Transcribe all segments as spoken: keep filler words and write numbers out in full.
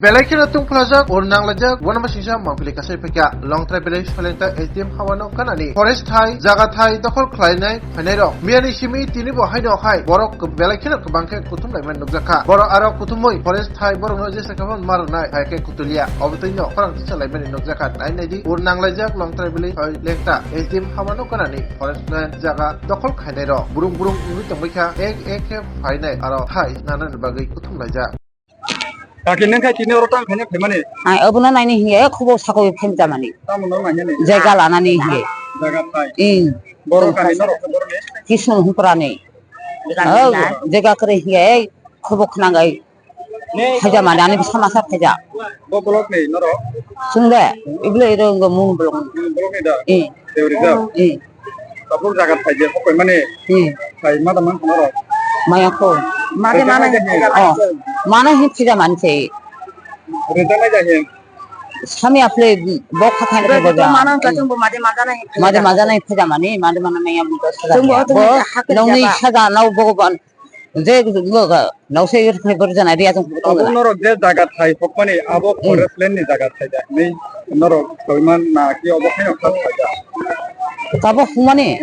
Belai kheno tungphlajak, ur nanglaijak, uanama singsa mangpili kasai phaikha. Longtrai belai solenta S D M hawano kanani forest thai, jaga thai dokhol khlainai phainairok. Miyani simi tini bo haino hai borok belai kheno kwbang khe kuthum laimani nukjakha. Borok aro kuthumwi forest thai borokno jesa khe phano marwknai hai khe kutulia. Obo twino khorang tisa laimani nukjakha. Nai naidi, ur nanglaijak Longtrai belai solenta S D M hawano kanani forest land jaga dokhol khainairok. Burung burung wngwi tongbaikha, ek ek khe phainai aro hai nanani bagwi kuthum laijak. Kaki nang khai tini oro tang khaina phaimani? Ai, obono naini hinge, eh, khubo sakoi phaimani. Tamo no nainani? Jaga lanani hinge. Jaga thai. Ing. Borok kami norok borok ni? Kisung huprani. Oh, jaga kre hinge, eh, khubo khnangai. Phaijamani, ani bwsa masa phaija. Bo block ni norok? Chwng de, iblo iro wngkha mung block ni. Mung block ni da? Eh. Teori da? Eh. Tabuk jaga phaija, hokoi mani? Eh. Phai ma da man khana rok? Maya kho. Made mana hin phaija. Oh, mana hin phaijamani se. Rida nai da hin? Sami aple bo kha kha. Mana ka chwng bo made mana hin phaija. Made mana hin phaijamani, made mana maya bo dos hajar. Chwng bo ya. Bo nongni saja nau bo ban. Je loga, nokse yor phai bor jana ria tong. Abo norok je jaga thai hokmani, abo forest land ni jaga thai da. Ni norok toiman na ki obo khaino kha thai da. Tabo humani,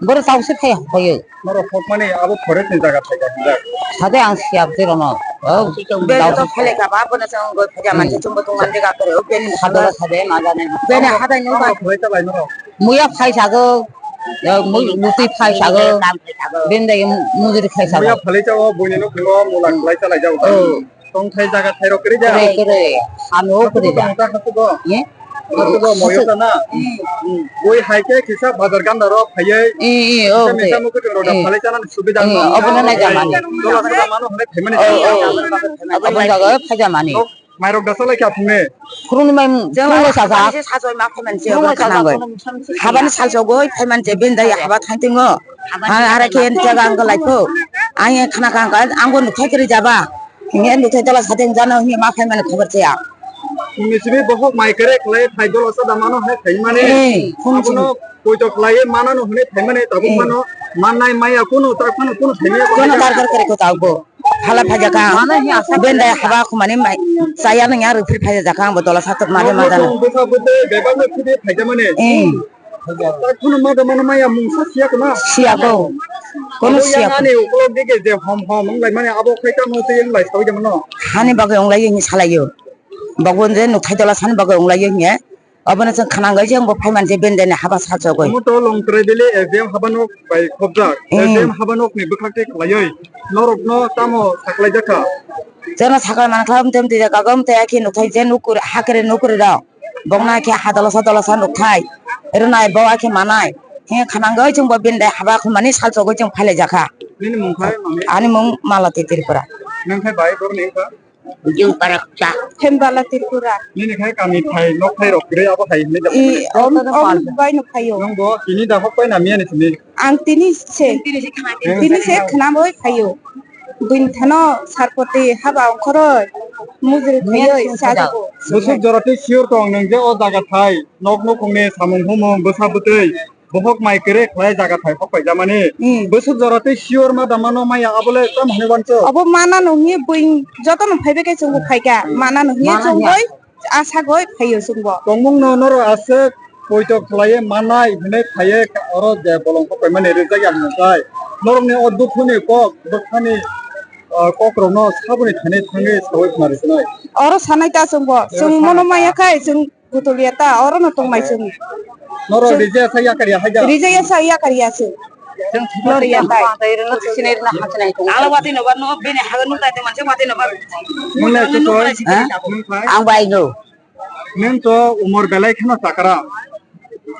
bor tau se phai hoyo. Norok hokmani abo forest ni jaga thai da. Sade ang siap je rono. Oh, bel to phale ka ba, bono chong go phaja man se chumbo tong man de ga kore. Sade sade ma jane. Bel hadai no ba. Phai ta bai norok. Muya phai sago, ya, mu-, muti phai sago, bendai mu-, mujuri phai sago. Muya phalai chao, buini no khingo, mula khlai chalai jao. Oh. Tong thai jaga thai rok kri ja. Kre, kre. Hano kri ja. Tong ta hatu go. Ye? Hatu go moyo ta na. Hmm. Bui hai ke kisa bazar ganda ro phai ye. Eh, eh, oh, kisa misa mukut ro da phalai chana subida no. Eh, obo no nai jamani. Dola sada mano hone phaimani. Oh, oh. Obo no jaga phai jamani. Mairok da salai kha phungne. Khurungni mai, khurungno sajak. Khurungno sajak. Habani salsogoi phaiman je bendai haba thantingo. Hara khe jaga ang laiko. Ang khna kha ang bo nukhai kri jaba. Hinge nukhai tola sateng jana hinge ma phaimani khobor chaya. Phungni simi bohok mai kere khlai phai dolo sada mano hai phaimani. Eh, phung simi. Abono poito khlai manano hwnwi phaimani tabuk mano. Mannai maya kunu tak phano kunu phaimani. Kono dar dar kare ko tabuk. Phala phaijak ang. Bendai haba khumani mai chaya nang ya rwphri phaijak ang bo dola satok made madana. Bwsa bwtwi bebak no khidi phaijamani. Eh. Tak phano mada mano maya mungsa siya kma. Siya ko. Kono siya. Ani ukolog dege je hom hom wng lai mani abo khai tamo tei wng lai sawi jamano. Hani bagwi wng lai ni salayo. Bagwi je nukhai dola sani bagwi wng lai ye. Obono chwng khna wngwi je wngbo phaiman je bendai ni haba salsogwi. Omo to Longtrai Valley S D M haba nok bai khobjak. Hmm. S D M haba nok ni bwkhak tei khlaiwi norokno tamo saklai jakha? Chwngno saklai mankha, amtwi amtwi jaga o amtwi akhe nukhai je nukur hakre nukur rok. Bokno akhe ha dolosa dolosa nukhai. Rwnai bo akhe manai. He khna wngwi chwngbo bendai haba khumani salsogwi chwng phailai jakha. Nini mung khai mami? Ani mung Malati Tripura. Nang khai bai borok ni wngkha? Jung parak cha. Hembala Tripura. Nini khai kami thai, nok thai rok kwrwi abo hai hinwi da. I, om, om bai no phaio. Nang bo tini da hok pai na miya ni sini? Ang tini se, tini se khna boi phaio. Buini thano sarpoti haba ongkhoroi. Mujri phaio, sajago. Busuk jora tei sure tong nang je o jaga thai, nok nukhung ni samung humung bwsa bwtwi. Bohok mai kwrwi khlai jaga thai hok paijamani. Hmm. Bwswk jora tei sure ma da mano maya abole tamo hinwi wansuk. Obo mana no hinwi buing joto no phaibai khe chwngbo phaikha. Hmm. Mana no hinwi chwngwi asagwi phaio chwngbo. Tongmung no norok aswk poito khlaiwi manai hinwi phaiwi oro je bolong hok paimani rijak ya hwnkhai. Norokni o dukhuni kok bwkhani, ah, kokrokno saboni thani thangwi sawi khna rwkhnai. Oro sanai ta chwngbo. Chwng mono maya khai chwng Kutulia ta, oro no tong mai chwng. Norok rijaya sa yakar ya haida? Rijaya sa yakar ya se. Chwng thikma Kutulia ta. Ala wati no ba no bini haga nuk tai manse wati no ba. Mune chukoi. Ha? Ang bai no. Neng to umor belai kheno chakra.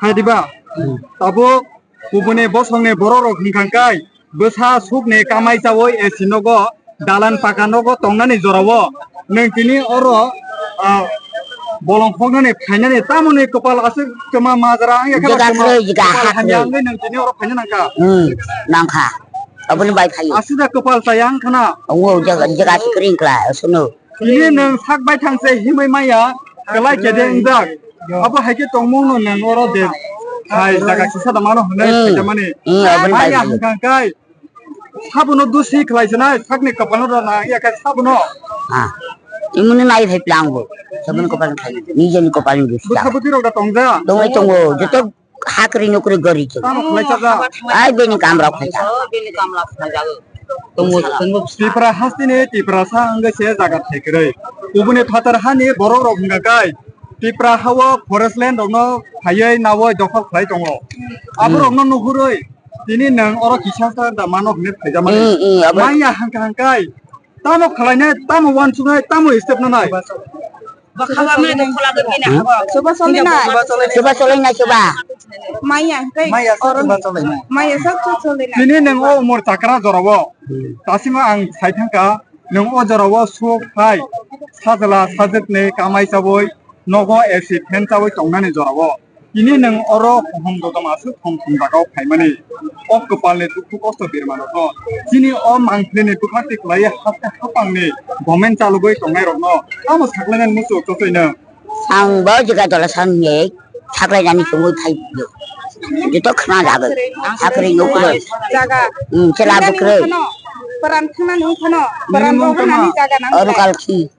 Hai diba? Hmm. Tabuk Kubuni bosongni bororok hwnkha khe bwsa sukni kamai chaui A C nogo, dalan paka nogo tongnani jorao nwng tini oro, ah, bolong hoknani phainani tamoni kwpal aswk kwma majra wngya khe Jega kwrwi, jega kwpal hamya wngwi nwng tini oro phaina nangkha. Hmm, nangkha. Aboni bai phaio. Aswk da kwpal chaya wngkhana. Wngo, jega, jega kwrwi wngkla, aswkno. Tini nwng sak baithang se himwi maya, kwlai kede wngjak. Abo hai khe tongmung no nwng oro de hai jaga kisa da mano hwnwi Hmm. khaijamani. Hmm, aboni Maya bai. Hwnkha khe sabono dusi khlai sinai, sakni kwpal no rwna ya khe sabono. Ah. Imuni nai phai plang bo. Sabun kopal khai. Nijeni kopal ni bisi. Bwtha bwtwi rok da tongja. Tongwi tongo. Joto hakri nukri gori tongo. Tamo khlai chaja. Ai bini kam rok khai cha. Bini kam rok khai cha. Tongo, tongo. Tipra hastini Tiprasa wngwi se jaga thaikwrwi. Kubuni phatar hani borok rok hwnga kai. Tipra hao forest land rokno phaiwi nawi dokhol khlai tongo. Aborokno nuhurwi tini nwng oro kisa sa da mano hwnwi phaijamani. Mm, mm, abo. Manya hangka hangkai. Tamo khlainai, tamo wansuknai, tamo step nanai. Chuba solinai. Chuba solinai, chuba. Maya hwnkhe maya sak oro chuba solinai. Maya sak chuba solinai. Tini nwng o umor chakra jorao. Tasingo ang sai thangkha, nwng o jorao suk phai. Sajla sajwkni kamai chabwi, nogo A C fan chabwi tongnani jorao. Tini nwng oro hohom dodom aswk thong thong jagao phaimani. O kwpalni dukhu kosto birmanokno. Chini o mangphlini bwkhak twi kwlaiwi haste hapangni government chalogwi tongnairokno tamo saklainani muchuk chotwi nwng. Ang bo jaga dola sanni saklainani chumui phai. Joto khna jago. Sakri nukro. Jaga. Hmm, chela bukro. Paran thana nung khano. Paran bo hanani jaga nang. Oro kalki.